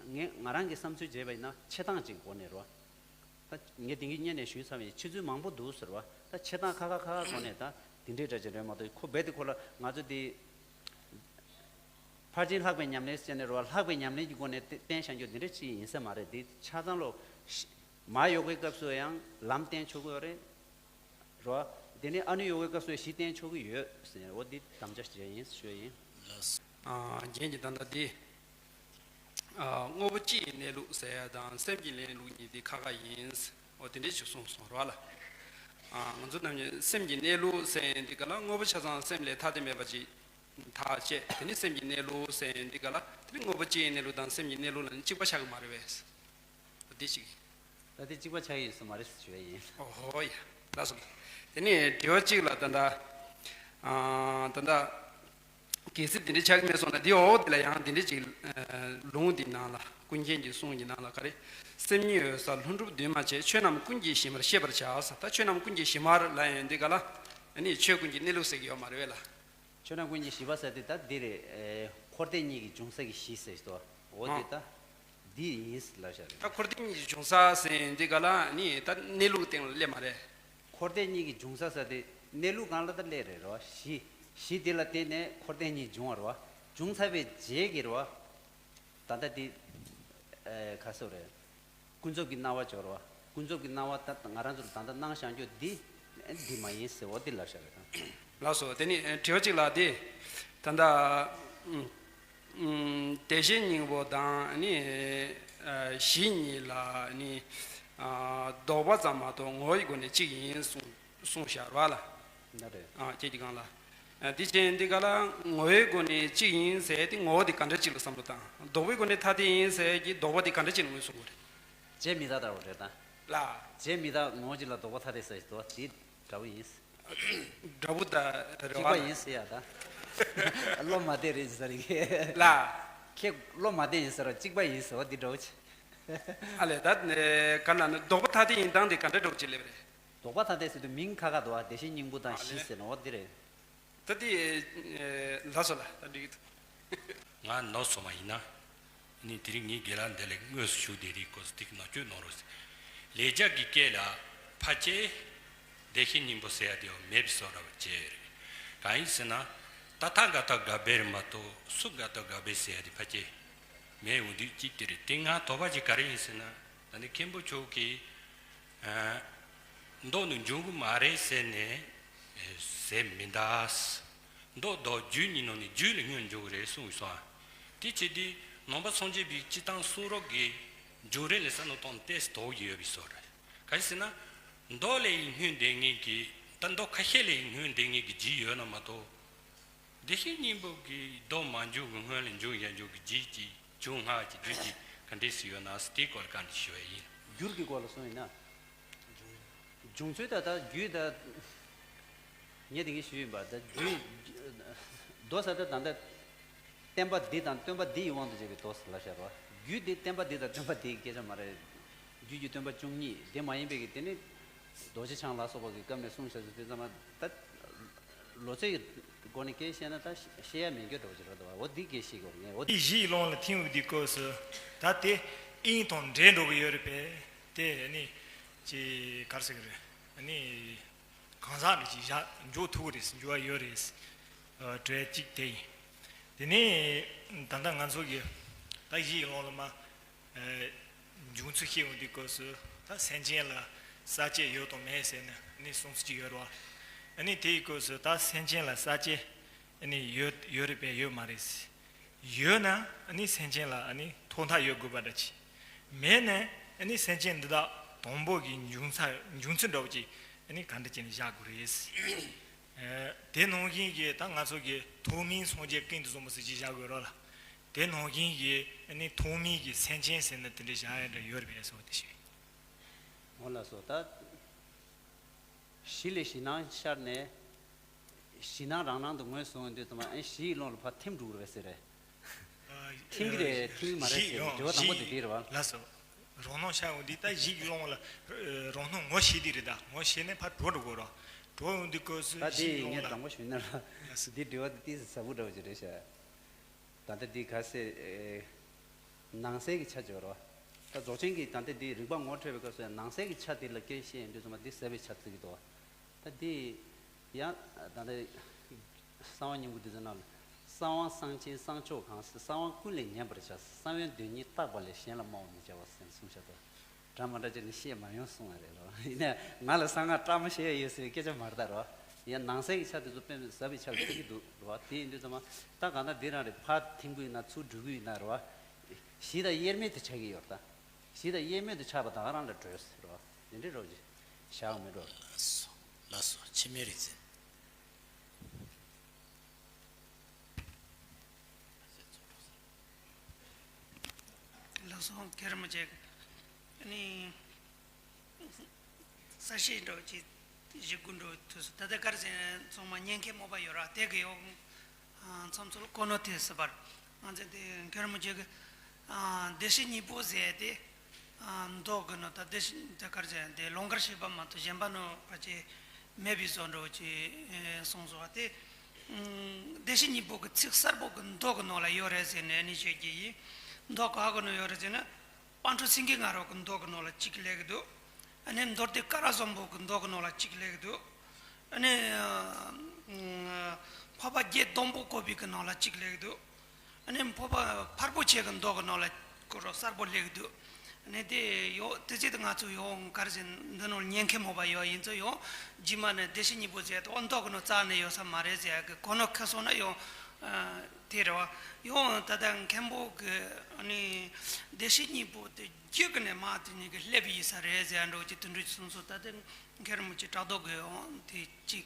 ངས་ང་རང་གི་བསམ་ཚུལ་བྱས་པ་ཡིན་ན་འཆད་སྟངས་ཅིག་སྒོ་ནས་རེད་བ། ད་ངས་དེང་གི་སྔོན་ནས་ཞུས་ཚར་བའི་འཆད་ཚུལ་མང་པོ་འདུག་ཟེར་བ། ད་འཆད་སྟངས་ཁ་ཁ་ཁ་ཁ་སྒོ་ནས་ད་དེ་འདྲའི་འདྲ་ཅིག་རེད་མ་གཏོགས། ཁོ་རྦད་དེ་ཁོ་ལ་ང་ཚོ་དེ་ཕར་ཕྱིན་ལྷག་པའི་ཉམས་ལེན་ཟེར་ནས་རེད་བ། ལྷག་པའི་ཉམས་ལེན་གྱི་སྒོ་ནས་བསྟན་བཞག་རྒྱུ་དེ་འདྲ་ཅིག་ཡིན་ས་མ་རེད། དེ་ཆ་ཚང་ལོ་མ་ཡོ་གའི་སྐབས་སུ་ཡང་ལམ་བསྟན་ཆོག་གི་ཡོད་རེད། རོ། དེ་ནས་ཨ་ནུ་ཡོ་གའི་སྐབས་སུ་གཞི་བསྟན་ཆོག་གི་ཡོད་ཟེར། འོ་འདི་དམ་བཅའ་བྱས་ཡིན་ཞུ་ཡ་ཡིན། ལགས། ཨ། རྒྱན་གྱི་ད་ལྟ་འདི། ཨ། དངོས་པོ་སྤྱི་ཡི་གནས་ལུགས་ཟེར་ཡ་དང་སེམས་ཀྱི་གནས་ལུགས་གཉིས་འདི་ཁ་ཁ་ཡིན། འོ་དེ་འདྲས་ཞིག་གསུངས་སོང་རོ་ལ། ཨ། ང་ཚོ་རྣམས་ཀྱི་སེམས་ཀྱི་གནས་ལུགས་ཟེར་འདི་ག་ལ་དངོས་པོ་ཆ་ཚང་སེམས་ལས་ཐ་དད་མེད་པ་ཅིག་ཐག་བཅད། དེ་ནི་སེམས་ཀྱི་གནས་ལུགས་ཟེར་འདི་ག་ལ་དེ་ནི་དངོས་པོ་སྤྱི་ཡི་གནས་ལུགས་དང་སེམས་ཀྱི་གནས་ལུགས་ལ་ནི་གཅིག་པ་ཆགས་ཀྱི་མ་རེད་པས། འདི་ཞིག་ད་དེ་གཅིག་པ་ཆགས་ཡིན་ས་མ་རེད་ཞུ་ཡ་ཡིན། ཨོ་ཧོ་ཡ། ལགས་སོ། དེ་ནས་དྲི་བ་གཅིག་ལ་ད་ལྟ། ཨ། ད་ལྟ། གལ་སྲིད་དེ་འདྲ་ཆགས་ཀྱི་མེད་སོང་ན་འདི་འོག་དེ་ལ་ཡང་དེ་འདྲ་ཅིག་ཨ། ལུང་འདི་ནང་ལ་ཀུན་མཁྱེན་གྱི་གསུང་གི་ནང་ལ་ག་རེ། སེམས་ཉིད་འོད་གསལ་ལྷུན་གྲུབ་འདུས་མ་བྱས། ཆོས་རྣམས་ཀུན་གྱི་གཞི་མར་ཤེས་པར་བྱ་ཟེར། ད་ཆོས་རྣམས་ཀུན་གྱི་གཞི་མར་ལབ་ཡ་འདི་ག་ལ་ཨ་ནི་ཆོས་ཀུན་གྱི་གནས་ལུགས་ཟེར་གྱི་ཡོད་མ་རེད་པས་ལ། ཆོས་རྣམས་ཀུན་གྱི་གཞི་པ་ཟེར་དེ་ད་འདི་རེད། ཨེ། འཁོར་འདས་གཉིས་ཀྱི་འབྱུང་ས་གི་གཞི་ཟེར་ཏོ། འོ་དེ་ད་འདི་ཡིན་ལབ་བཞག་རེད། ད་འཁོར་འདས་གཉིས་ཀྱི་འབྱུང་ས་ཟེར་འདི་ག་ལ་ནི་ད་གནས་ལུགས་སྟེང་ལ་སླེབས་མ་རེད། འཁོར་འདས་གཉིས་ཀྱི་འབྱུང་ས་ཟེར་དེ་གནས་ལུགས་སྒང་ལ་ད་སླེབས་རེད་རོ། གཞི་གཞི་དེ་ལ་བརྟེན་ནས་འཁོར་འདས་གཉིས་འབྱུང་བ་རོ། འབྱུང་ཚར་བའི་རྗེས་ཀྱི་རོ། ད་ལྟ་འདི། ཨེ། ག་སོ་རེད། ཀུན་རྫོབ་ཀྱི་སྣང་བ་སྦྱོར་བ། ཀུན་རྫོབ་ཀྱི་སྣང་བ་ད་ང་རང་ཚོར་ད་ལྟ་སྣང་བཞག་རྒྱུ་འདི། འདི་མ་ཡིན་ཟེར་བ་འདི་ལབ་བཞག་རེད་ད། ལགས་སོ། དེ་ནི་ཨེ། དྲི་བ་གཅིག་ལ་དེ། ད་ལྟ། ཨུམ། ཨུམ། བདེ་གཤེགས་སྙིང་པོ་དང་ནི། ཨ། གཞི་གཉིས་ལ་ནི། ཨ། ལྡོག་པ་ཙམ་མ་གཏོགས་ངོ་བོའི་སྒོ་ནས་གཅིག་ཡིན་གསུངས་གསུངས་བཞག་རེད་པ་ལ། ན་རེད། ཨ། ཁྱེད་ཀྱི་སྒང་ལ། ཨ། འདི་བྱས་འདི་ག་ལ་ངོ་བོའི་སྒོ་ནས་གཅིག་ཡིན་ཟེར་དེ་ངོ་བོ་དེ་ག་འདྲ་གཅིག་ལ་བསམ་བློ་བཏང་། ལྡོག་པའི་སྒོ་ནས་ཐ་དད་ཡིན་ཟེར་གྱི་ལྡོག་པ་དེ་ག་འདྲ་གཅིག་ལ་ངོས་བཟུང་དགོས་རེད། རྗེས་མི་རྟག་ལྟ་བུ་རེད་ད། ལ། རྗེས་མི་རྟག་ངོ་བོ་གཅིག་ལ་ལྡོག་པ་ཐ་དད་ཟེར་གྱི་འདུག་བ། དེ་འདྲ་བོ་ཡིན། འདྲ་བོ་ད་རེད་པ་ལ། གཅིག་པ་ཡིན་ཟེར་ཡ་ད། བློ་མ་བདེ་རེད་ཟེར་གྱི། ལ། ཁྱེད་བློ་མ་བདེ་ཡིན་ཟེར་རོ། གཅིག་པ་ཡིན་ཟེར་བ་འདི་འདྲ་བོ་ཆེ། ཨ་ལས་ད་ནི་ག་ན་ནི་ལྡོག་པ་ཐ་དད་ཡིན་སྟངས་དེ་ག་འདྲ་འདྲ་བོ་ཅིག་སླེབས་རེད། ལྡོག་པ་ཐ་དད་ཟེར་དུས་མིང་ཁ་ཁ་འདུག་བ། བདེ་གཤེགས་སྙིང་པོ་དང་ཨ་གཞི་ལས་ཟེར་ནོ་འདི་རེད། ད་དེ་ལགས་སོ་ལ་ད་འགྲིག་གི་འདུག་ང་ནོར་སོང་བ་ཡིན་ན། ནི་དེ་རིང་ངའི་དགེ་ལགས་འདི་ལས་དངོས་སུ་ཞུགས་བསྡད་དེ་སྐོར་སྟེགས་ནོར་བཅོས་གནང་རོགས་ཟེར། ལེགས་སྦྱར་གྱི་སྐད་ལ་ཕལ་ཆེར་བདེ་གཤེགས་སྙིང་པོ་ཟེར་ཡ་དེ་ཡང་མེད་པའི་བཟོ་འདྲ་བ་བྱས་ཡོད་རེད། གང་ཡིན་ཟེར་ན། ཏ་ཐཱ་ག་ཏ་ག་བེར་མ་གཏོགས་སུ་ག་ཏ་ག་བེར་ཟེར་ཡ་དེ་ཕལ་ཆེར་མེད་འོང་དུས་གཅིག་དེ་རེད། དེ་ང་དོགས་པ་ཅིག་ག་རེ་ཡིན་ཟེར་ན། ད་ནི་མཁན་པོ་མཆོག་གིས། ཨ། མདོ་ནི་འབྱུང་གི་མ་རེད་ཟེར་ནས་ཟེར་མི་འདུག་མདོ་དང་རྒྱུད་གཉིས་ནང་ནས་རྒྱུད་ལ་སྔོན་འཇུག་གི་རེད་གསུངས་སོང་། དེ་བྱས་དུས་ནང་པ་སངས་རྒྱས་པའི་སྤྱིར་བཏང་གསུང་རབ་ཀྱི་འབྱུང་རིམ་ལ་བསམ་བློ་བཏང་ནས་ཏོག་ཙམ་དོགས་ཡོད་པའི་བཟོ་འདྲ་རེད། ག་རེ་ཟེར་ན། མདོ་ལས་ཡིན་སྔོན་འདས་ངེས་ཀྱི། ད་མདོ་ཁ་ཤས་ལས་ཡིན་སྔོན་འདས་ངེས་ཀྱི་རྒྱུད་ཡོད་ན་མ་གཏོགས། བདེ་གཤེགས་སྙིང་པོ་གི་མདོ་མ་འབྱུང་གི་སྔོན་ལ་འབྱུང་བཞག་འཇུག་གི་རྒྱུད་ཀྱི་འབྱུང་སྔགས་ཀྱི་རྒྱུད་ཀྱི་ག་འདྲས་སུ་ཡོད་ན་ཟེར་དེའི་སྐོར་ལ་བཀའ་འདྲི་ཞུ་བ་ཡིན། འགྱུར་གྱི་སྐོར་ལ་གསུངས་ཡིན་ན། བྱུང་ཚུལ་ད་ལྟ་རྒྱུད་ད། ངས་དེ་གིན་ཞུས་ཡིན་པ་ད་རྒྱུད། མདོ་ཟེར་ད་ད་ལྟ་བསྟན་པ་འདི་དང་སྟོན་པ་འདི་ཡི་དབང་དུ་བྱས་པའི་མདོ་ཟེར་ལ་བཤད་པ། རྒྱུད་འདི་བསྟན་པ་འདི་དང་སྟོན་པ་འདི་ཡི་སྐད་ཆ་མ་རེད། རྒྱུད་ཀྱི་སྟོན་པ་བཅུ་གཉིས་དེ་མ་ཡིན་པའི་གི་དེ་ནི་རྡོ་རྗེ་འཆང་ལ་སོགས་པ་གི་སྐབས་ནས་གསུངས་བཞག་ཚུལ་དེ་ཚང་མ་ད་ལོ་ཚོད་ཀྱི་སྒོ་ནས་སྐད་བཤད་ན་ད་བཤད་ཡ་མེད་རྒྱུ་འདྲ་བོ་ཅིག་རེད་འདུག་བ། འོ་འདི་སྐད་བཤད་དགོས་ངས་འོ། དེ་གཞི་ཡི་ཀློང་ལ་ཐིམ་ཡོད་དུས་སྐབས་སུ་ད་དེ་དབྱིངས་དང་འབྲེལ་འགྲོ་གི་ཡོད་རེད་པས། དེ་ནི་ཅི་ག་རེ་ཟེར་གི་རེད། ནི་གང་ཟག་འདྲ་ཅིག་བཞག་འཇོག་ཐུབ་ཀྱི་རེད། འཇོག་པ་ཡོད་རེད། ཨ་དྲི་བ་གཅིག་དེ་ཡིན། དེ་ནས་ད་ལྟ་ང་ཚོ་གི་ད་གཞི་ཡི་ཀློང་ལ་མ། ཨ་འབྱུང་ཚུལ་བཤད་ཡོང་དུས་སྐབས་སུ་ད་སེམས་ཅན་ལ་ས་བཅད་ཡོད་དང་མེད་ཟེར་ནས་ནི་གསུང་ཚུལ་གཅིག་ཡོད་རེད་བ། ཨ་ནི་དེའི་སྐབས་སུ་ད་སེམས་ཅན་ལ་ས་བཅད་ཨ་ནི་ཡོད་ཡོད་རེད་པས་ཡོད་མ་རེད། ཡོད་ན་ཨ་ནི་སེམས་ཅན་ལ་ཨ་ནི་ཐོག་མཐའ་ཡོད་དགོས་པ་འདྲ་ཅིག་མེད་ན་ཨ་ནི་སེམས་ཅན་འདི་དག་དང་པོ་གི་འབྱུང་ཚ་འབྱུང་ཚུལ་འདྲ་བོ་ཅིག་ཨ་ནི་ག་འདྲ་བྱས་ནས་བཞག་དགོས་རེད། ཨ་དེ་ནང་བཞིན་གྱི་ད་ང་ཚོ་གི་ཐོག་མའི་སངས་རྒྱས་ཀུན་ཏུ་བཟང་པོ་ཟེར་ཅིག་བཞག་དགོས་རེད་ལ། དེ་ནང་བཞིན་གྱི་ཨ་ནི་ཐོག་མའི་གི་སེམས་ཅན་ཟེར་ན་དེ་འདྲ་བཞག་ཡ་འདྲ་ཡོད་རེད་པས་སོགས་དེ་ཞུ། འོ་ལགས་སོ། ད་གཞི་ལས་གཞི་སྣང་ཤར་ནས་གཞི་སྣང་རང་སྣང་དུ་ངོས་བཟུང་ཡོང་དུས་ཙམ་པ་ཨེ་གཞི་ཡི་ཀློང་ལ་ཕར་ཐིམ་འགྲོ་གི་རེད་པས་ཟེར་རེད། ཨ་ཐིམ་གི་རེད་ཐིམ་གི་མ་རེད་ཟེར་གཞི་ཡང་དྲི་བ་དང་པོ་དེ་གཞི་དེ་རེད་བ། ལགས་སོ། རང་སྣང་ཤར་ཡོང་དུས་ད་གཞི་ཡི་ཀློང་ལ་རང་སྣང་ངོ་ཤེས་དེ་རེད། ད་ངོ་ཤེས་ནས་ཕར་འགྲོ་འགྲོ་དགོས་རེད། འགྲོ་ཡོང་དུས་སྐབས་སུ་ད་གཞི་ཡི་དེ་ཀློང་ངས་ལ། དང་པོ་ཞུས་ན་ལ་ལགས་སོ། འདི་དྲི་བ་དེ་ཏིས་ཟབ་པོ་འདྲ་བོ་ཅིག་རེད་ཤག་ད་ལྟ་འདི་ག་ཟེར། ཨེ། ནང་གསལ་གྱི་ཆ་སྦྱོར་བ། ད་རྫོགས་ཆེན་གྱི་ད་ལྟ་འདི་རིགས་པ་ངོ་འཕྲོད་པའི་སྐབས་སུ་ཡང་ནང་གསལ་གྱི་ཆ་དེ་ལ་སྐད་བཤད་ཡོང་དུས་ཙམ་པ་འདི་ཟབ་པའི་ཆ་བརྩི་གི་འདུག་ད་འདི་ཡང་ད་ལྟ་གསང་བ་སྙིང་པོ་འདི་ཚོ་ནང་ལ། གསང་བ་གསང་ཆེན་གསང་མཆོག་གང་། གསང་བ་ཀུན་ལས་ཉེ་བར་བྱ། གསང་བའི་དོན་ཉིད་བརྟག་པ་ལས། གཞན་ལ་སྨྲ་བར་མི་བྱ་བ་ཟེར་གསུངས་བཞག་འདུག་འདྲ་མ་འདྲ་བྱས་ནས་བཤད་མ་ཡོང་གསུང་བ་རེད་ལོ། ཡིན་ནའི་ང་ལ་གསང་སྔགས་བཀྲ་མ་ཤིས་ཡོད་ཟེར་བའི་སྐད་ཆ་མ་རེད་ད་རོ། ཡང་ནང་གསལ་གྱི་ཆ་དེ་ཚོ་དཔེ་མི་ཟབ་པའི་ཆ་ལ་ཐུག་གི་འདུག་རོ། དེ་ཡིན་དུས་ཙམ་པ་ད་གང་ལྟར་འདི་རང་རེད། ཕར་ཐིམ་གི་ཡིན་ན་ཚུར་འགྲོ་གི་ཡིན་ན་རོ། གཞི་དང་དབྱེར་མེད་དུ་ཆགས་ཀྱི་ཡོད་ད། གཞི་དང་དབྱེར་མེད་དུ་ཆགས་པ་ད་ག་རང་ལ་གྲོལ་ཟེར་རོ། དེ་འདྲའི་རོ་ཅིག་བྱ་བ་མི་འགྲོ། ལགས་སོ། ལགས་སོ། འཆི་མེད་རིག་འཛིན། ལགས་སོ། མཁན་རིན་པོ་ཆེ། ཨ་ནི་གསལ་བཤད་འདྲ་བོ་ཅིག་ཞུ་དགོས་འགྲོ་དུས་སུ་ད་ལྟ་དཀར་ཟས་ཚང་མ་ཉན་མཁན་མོ་པ་ཡོད་ར། དེ་གི་ཡོང་མཚམས་སུ་གོ་ནོ་དེ་སི་བར་ང་ཚོ་དེ་མཁན་རིན་པོ་ཆེ་གི་བདེ་གཤེགས་སྙིང་པོ་ཟེར་དེ། མདོ་གི་ནང་ད་བདེ་གཤེགས་དེ་གར་ཟེར་དེ་ལུང་དཀར་བཤད་པ་མ་གཏོགས་གཞན་པ་ནང་ཕལ་ཆེར་མེད་པའི་བཟོ་འདྲ་ཅིག་གསུངས་སོང་བ་དེ། བདེ་གཤེགས་སྙིང་པོ་གི་ཚིག་གསལ་པོ་གི་མདོ་གི་ནང་ལ་ཡོད་རེད་ཟེར་ནས་ནི་བཤད་ཀྱི་ཡིན། མདོ་ག་གི་ནང་ཡོད་རེད་ཟེར་ན། པཎ་གྲུབ་སེང་གེ་ང་རོ་གི་མདོ་གི་ནང་ལ་གཅིག་སླེབས་ཀྱི་འདུག་ཨ་ནི་མདོ་སྡེ་ཀ་ར་བཟང་པོ་གི་མདོ་གི་ནང་ལ་གཅིག་སླེབས་ཀྱི་འདུག་ཨ་ནི་འཕགས་པ་བརྒྱད་སྡོང་པོ་བཀོད་པའི་གི་ནང་ལ་གཅིག་སླེབས་ཀྱི་འདུག་ཨ་ནི་འཕགས་པ་ཕར་པོ་ཆེ་གི་མདོ་གི་ནང་ལ་ཁོ་རོ་གསལ་པོ་སླེབས་ཀྱི་འདུག་ཨ་ནི་དེ་ཡོ་དེ་ཚེ་དེ་ང་ཚོ་ཡོ་གར་ཟིན་འདི་ནང་ཉན་མཁན་མོ་པ་ཡོ་ཡིན་ཚོ་ཡོ་རྗེས་མ་ནས་བདེ་གཤེགས་སྙིང་པོ་ཟེར་དོ་མདོ་གི་ནང་རྩ་ནས་ཡོད་ས་མ་རེད་ཟེར་གི་གོ་ནོ་ཁ་སོང་ན་ཡོ། དེ་རེད་བ། ཡང་ད་ལྟ་མཁན་པོ་གི་ཨ་ནི་བདེ་གཤེགས་སྙིང་པོ་དེ་རྒྱུད་ཀྱི་ནས་མ་དེ་ཉིད་ཀྱི་སླེབས་ཡིན་ས་རེད་ཟེར་འགྲོ་གི་དེ་འདྲ་གསུངས་སོང་། ད་ལྟ་མཁན་རིན་པོ་ཆེ་བཀྲག་མདོག་གི་ཡང་དེ་གཅིག་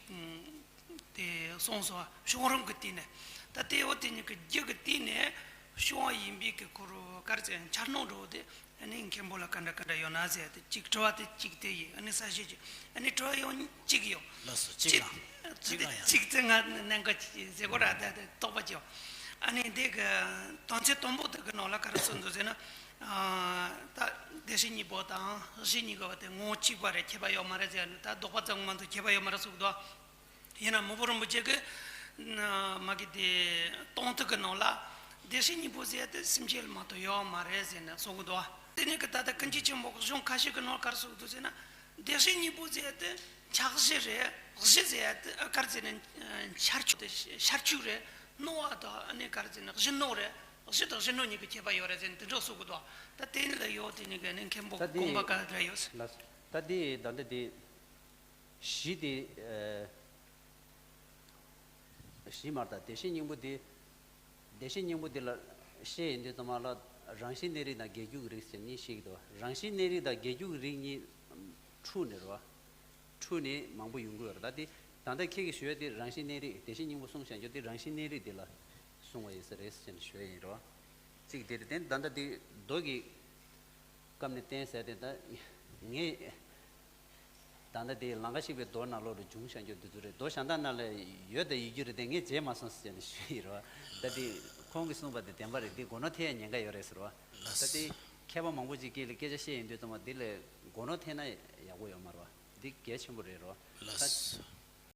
དེ་གསུངས་སོང་བ། བྱུང་རིམ་གྱི་སྟེང་ནས་ད་ལྟའི་འོ་དེ་ཉིད་ཀྱི་རྒྱུད་ཀྱི་སྟེང་ནས་བྱུང་བ་ཡིན་པའི་གི་ཁོ་རུ་གར་ཙམ་འཆར་སྣང་འགྲོ་དེ། ཨ་ནི་མཁན་པོ་ལ་ག་འདྲ་ག་འདྲ་ཡོད་ན་ཟེར་ཏེ་གཅིག་དྲི་བ་དེ་གཅིག་དེ་ཡིན། ཨ་ནི་གསལ་བཤད་ཅིག་ཨ་ནི་དྲི་བ་ཡང་གཅིག་ཡོད། ལགས་སོ། གཅིག་ལ་གཅིག་ལ་ཡང་གཅིག་དེ་ང་གནད་འགག་ཅིག་ཟེར་དགོས་ར་ད་དེ་རྟོགས་པ་ཅིག་ཨ་ནི་འདི་གི་དོན་ཚན་དང་པོ་དེ་གི་ནང་ལ་ག་རེ་གསུངས་འདུག་ཟེར་ན། ད་བདེ་གཤེགས་སྙིང་པོ་དང་གཞི་གཉིས་ཀ་བ་དེ་ངོ་བོ་གཅིག་པ་རེད། ཁྱད་པར་ཡོད་མ་རེད་ཟེར་ནས་ད་ལྡོག་པ་ཙམ་མ་གཏོགས་ཁྱད་པར་ཡོད་མ་རེད་གསུངས་འདུག་ཡིན་ན་མི་བོ་རིན་པོ་ཆེ་གི་མ་གི་དེ་སྟོང་ཐུག་གི་ནང་ལ་བདེ་གཤེགས་སྙིང་པོ་ཟེར་ཡ་དེ་སེམས་ཅན་ལ་མ་གཏོགས་ཡོད་མ་རེད་ཟེར་ནས་གསུང་གི་འདུག་དེ་ནས་གི་ད་ལྟ་ཀུན་མཁྱེན་ཆེན་པོ་གཞུང་ཁ་ཤས་ཀྱི་ནང་ག་རེ་གསུང་གི་འདུག་ཟེར་ན། བདེ་གཤེགས་སྙིང་པོ་ཟེར་ཡ་དེ་འཆར་གཞི་རེད། གཞི་ཟེར་ཡ་དེ་ག་རེ་ཟེར་ན་འཆར་ཆུ་དེ་འཆར་ཆུ་རེད། སྣང་བ་དང་ཨ་ནི་ག་རེ་ཟེར་ན་གཞི་སྣང་རེད། གཞི་དང་གཞི་སྣང་གཉིས་ཀྱི་ཁྱད་པར་ཡོད་རེད་ཟེར་ནས་དེ་འདྲ་གསུང་གི་འདུག་ད་དེ་ནས་ལ་ཡོད་དེ་ནས་གི་ནི་མཁན་པོ་ད་དེ་དགོངས་པ་ག་འདྲ་ཡོད་ཟེར། ལགས་སོ། ད་དེ་ད་ལྟ་དེ། གཞི་དེ། གཞི་མར་དང་བདེ་གཤེགས་སྙིང་པོ་དེ། བདེ་གཤེགས་སྙིང་པོ་དེ་ལ་བཤད་ཡིན་དུས་ཙམ་པ་ལ་རང་བཞིན་གནས་རིགས་དང་རྒྱས་འགྱུར་གྱི་རིགས་ཟེར་གཉིས་བཤད་ཀྱི་འདུག་རང་བཞིན་གནས་རིགས་དང་རྒྱས་འགྱུར་གྱི་རིགས་གཉིས་འཁྲུགས་ནས་རེད་བ། འཁྲུགས་ནས་མང་པོ་ཡོང་གི་ཡོད་རེད། ད་དེ་ད་ལྟ་ཁྱེད་ཀྱིས་ཞུ་ཡ་དེ་རང་བཞིན་གནས་རིགས་བདེ་གཤེགས་སྙིང་པོ་གསུངས་བཞག་རྒྱུ་དེ་རང་བཞིན་གནས་རིགས་དེ་ལ་གསུངས་པ་ཡིན་ས་རེད་ཟེར་ནས་ཞུ་ཡ་ཡིན་རེད་བ། ཚིག་དེ་རེད། དེ་ད་ལྟ་དེ་མདོ་གི་སྐབས་ནས་བསྟན་ཟེར་དེ་ད་ངས། ད་ལྟ་དེ་ལང་ཀ་གཤེགས་པའི་མདོ་ནང་ལོགས་ལ་འབྱུང་བཞག་རྒྱུ་འདི་ཚོ་རེད། མདོ་བཞག་སྟངས་ནང་ལ་ཡོད་དང་ཡོད་རྒྱུ་རེད་དེ། ངས་མཇལ་མ་སོང་ཟེར་ནས་ཞུས་ཡིན་རོ། ད་དེ་ཁོང་གིས་གསུངས་པ་དེ་བདེན་པ་རེད། འདི་སྒོ་ནོར་ཐེབས་ཡ་ཉེན་ཁ་ཡོད་རེད་ཟེར་བ། ད་དེ་མཁས་པ་མང་པོ་ཅིག་གིས་ལ་སྐད་ཆ་བཤད་ཡིན་དུས་ཙམ་པ་འདི་ལ་སྒོ་ནོར་ཐེབས་ན་ཡག་པོ་ཡོད་མ་རེད་བ། འདི་གལ་ཆེན་པོ་རེད་རོ། ལགས།